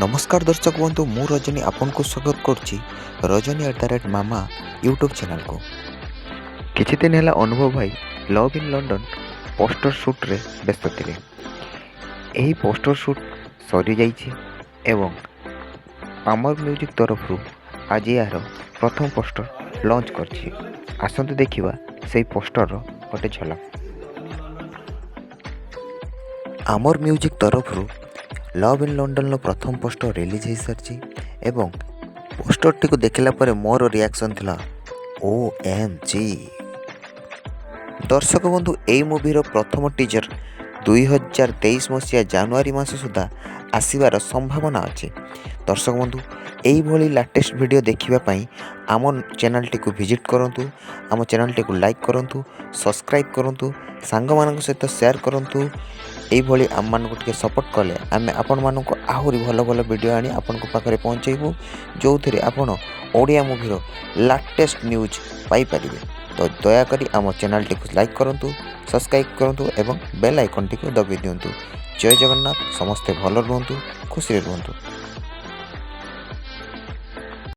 ନମସ୍କାର ଦର୍ଶକ ବନ୍ଧୁ, ମୁଁ ରଜନୀ ଆପଣଙ୍କୁ ସ୍ୱାଗତ କରୁଛି ରଜନୀ at the rate Mama YouTube ଚ୍ୟାନେଲକୁ। କିଛି ଦିନ ହେଲା ଅନୁଭବ ଭାଇ ଲଭ୍ ଇନ୍ ଲଣ୍ଡନ ପୋଷ୍ଟର ସୁଟ୍ରେ ବ୍ୟସ୍ତ ଥିଲେ। ଏହି ପୋଷ୍ଟର ସୁଟ୍ ସରିଯାଇଛି ଏବଂ ଆମର ମ୍ୟୁଜିକ୍ ତରଫରୁ ଆଜି ଏହାର ପ୍ରଥମ ପୋଷ୍ଟର ଲଞ୍ଚ କରିଛି। ଆସନ୍ତୁ ଦେଖିବା ସେଇ ପୋଷ୍ଟରର ଗୋଟେ ଝଲକ। ଆମର ମ୍ୟୁଜିକ୍ ତରଫରୁ ଲଭ୍ ଇନ୍ ଲଣ୍ଡନର ପ୍ରଥମ ପୋଷ୍ଟର ରିଲିଜ୍ ହୋଇସାରିଛି ଏବଂ ପୋଷ୍ଟରଟିକୁ ଦେଖିଲା ପରେ ମୋର ରିଆକ୍ସନ୍ ଥିଲା OMG। ଦର୍ଶକ ବନ୍ଧୁ, ଏଇ ମୁଭିର ପ୍ରଥମ ଟିଜର 2023 ମସିହା ଜାନୁଆରୀ ମାସ ସୁଦ୍ଧା ଆସିବାର ସମ୍ଭାବନା ଅଛି। ଦର୍ଶକ ବନ୍ଧୁ, ଏଇଭଳି ଲାଟେଷ୍ଟ ଭିଡ଼ିଓ ଦେଖିବା ପାଇଁ ଆମ ଚ୍ୟାନେଲଟିକୁ ଭିଜିଟ୍ କରନ୍ତୁ, ଆମ ଚ୍ୟାନେଲଟିକୁ ଲାଇକ୍ କରନ୍ତୁ, ସବସ୍କ୍ରାଇବ୍ କରନ୍ତୁ, ସାଙ୍ଗମାନଙ୍କ ସହିତ ସେୟାର କରନ୍ତୁ। ଏଇଭଳି ଆମମାନଙ୍କୁ ଟିକେ ସପୋର୍ଟ କଲେ ଆମେ ଆପଣମାନଙ୍କୁ ଆହୁରି ଭଲ ଭଲ ଭିଡ଼ିଓ ଆଣି ଆପଣଙ୍କ ପାଖରେ ପହଞ୍ଚାଇବୁ, ଯେଉଁଥିରେ ଆପଣ ଓଡ଼ିଆ ମୁଭିର ଲାଟେଷ୍ଟ ନ୍ୟୁଜ୍ ପାଇପାରିବେ। ତ ଦୟାକରି ଆମ ଚ୍ୟାନେଲଟିକୁ ଲାଇକ୍ କରନ୍ତୁ, ସବସ୍କ୍ରାଇବ୍ କରନ୍ତୁ ଏବଂ ବେଲ୍ ଆଇକନ୍ଟିକୁ ଦବାଇ ଦିଅନ୍ତୁ। ଜୟ ଜଗନ୍ନାଥ। ସମସ୍ତେ ଭଲ ରୁହନ୍ତୁ, ଖୁସିରେ ରୁହନ୍ତୁ।